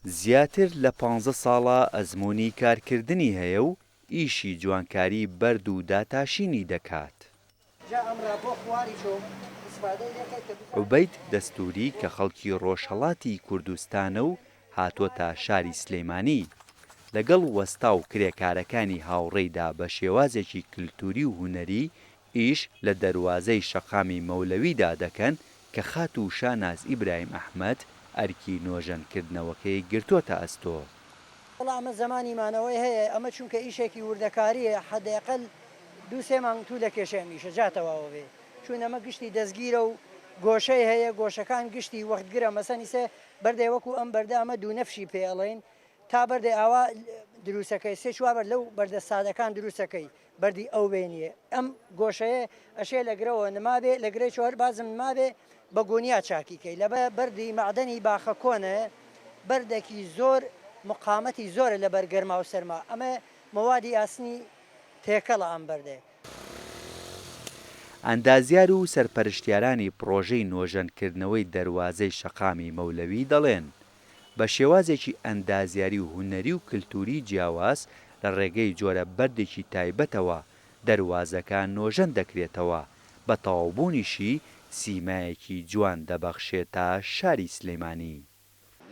زیاتر لە پانزە ساڵە ئەزموونی کارکردنی هەیە و ئیشی جوانکاری بەرد و داتاشینی دەکات. عوبەید دەستووری کە خەڵکی ڕۆژهەڵاتی کوردستانە و هاتۆتە شاری سلێمانی، لەگەڵ وەستا و کرێکارەکانی هاوڕێیدا بە شێوازێکی کلتوری و هونەری ئیش لە دەروازەی شەقامی مەولەویدا دەکەن کە خاتوو شاناز ئیبراهیم ئەحمەد ئەرکی نۆژەنکردنەوەکەی گرتۆتە ئەستۆ. وەڵا ئەمە زەمانی مانەوەی هەیە ئەمە چونکە ئیشێکی وردەکاریە حەدەقەل دوو سێ مانگ توو دەکێشێ ئەم ئیشە جا تەواوە بێ چوون ئەمە گشتی دەستگیرە و گۆشەی هەیە گۆشەکان گشتی وەختگرە مەسەن ئیسە بەردێ وەکوو ئەم بەردە ئەمە دوو نەفشی پێ ئەڵێین تا بەردێ ئاوا دروسەکەی سێ چوار بەرد لەو بەردە سادەکان دروسەکەی بەردی ئەو بێنیە ئەم گۆشەیە ئەشێ لە گرەوە نمابێ لە گرەی چۆر بازم نمابێ بە گۆنیا چاکی کەی لەبە بەردی مەعدەنی باخە کۆنە بەردەکی زۆر مقامەتی زۆرە لەبەر گەرما و سەرما ئەمە مەوادی ئاسنی تێکەڵە ئەم بەردە. ئەندازیار و سەرپەرشتیارانی پڕۆژەی نۆژەنکردنەوەی دەروازەی شەقامی مەولەوی دەڵێن، بە شێوازێکی ئەندازیاری و هونەری و کلتوری جیاواز لە ڕێگەی جۆرە بەردێکی تایبەتەوە دەروازەکە نۆژەن دەکرێتەوە، بە تەواوبوونیشی سیمایەکی جوان دەبەخشێتە شاری سلێمانی.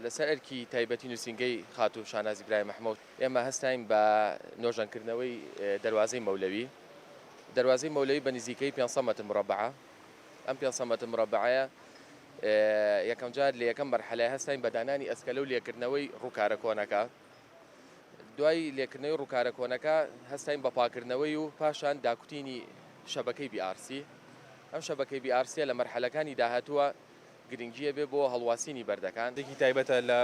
لەسەر ئەرکی تایبەتی نووسینگەی خاتوو شاناز ئیبراهیم مەحموود، ئێمە هەستاین بە نۆژەنکردنەوەی دەروازەی مەولەوی. دەروازەی مەولەوی بە نزیکەیی 500 مەتر مورەبەعە. ئەم 500 مەتر مورەبەعەیە یەکەمجار لە یەکەم مەرحەلەی هەستاین بە دانانی ئەسکەلە و لێکردنەوەی ڕووکارە کۆنەکە. دوای لێکردنەوەی ڕووکارە کۆنەکە هەستاین بە پاکردنەوەی و پاشان داکوتینی شەبەکەی بی ئار سی. ئەم شەبەکەی بی ئار سیە لە مەرحەلەکانی داهاتووە گرنگییە بێ بۆ هەڵواسینی بەردەکان. ێکی تایبەتە لە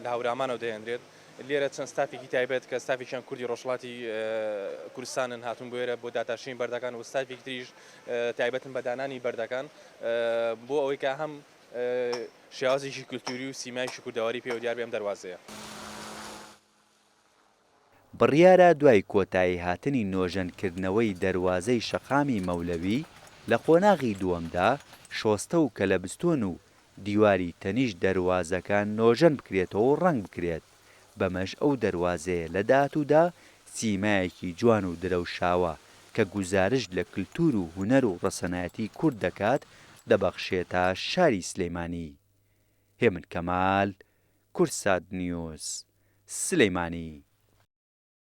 لە هەورامانەوە دەهێنرێت، لێرە چەند ستافێکی تایبەت کە ستافێکیان کوردی ڕۆژهەڵاتی کوردستانن هاتوون بۆ ئێرە بۆ داتاشینی بەردەکان و ستافێکی تریش تایبەتن بە دانانی بەردەکان بۆ ئەوەی کە هەم شێوازێکی کولتووری و سیمایەکی کوردەواری پێوە دیار بێ ئەم دەروازەیە. بڕیارە دوای کۆتاییهاتنی نۆژەنکردنەوەی دەروازەی شەقامی مەولەوی، لە قۆناغی دووەمدا شۆستە و کەلەبستۆن و دیواری تەنیشت دەروازەکە نۆژەن بکرێتەوە و ڕەنگ بکرێت، بەمەش ئەو دەروازەیە لە داهاتوودا سیمایەکی جوان و درەوشاوە کە گوزارشت لە کلتور و هونەر و ڕەسەنایەتی کورد دەکات دەبەخشێتە شاری سلێمانی. هێمن کەمال، کوردسات نیوز، سلیمانی.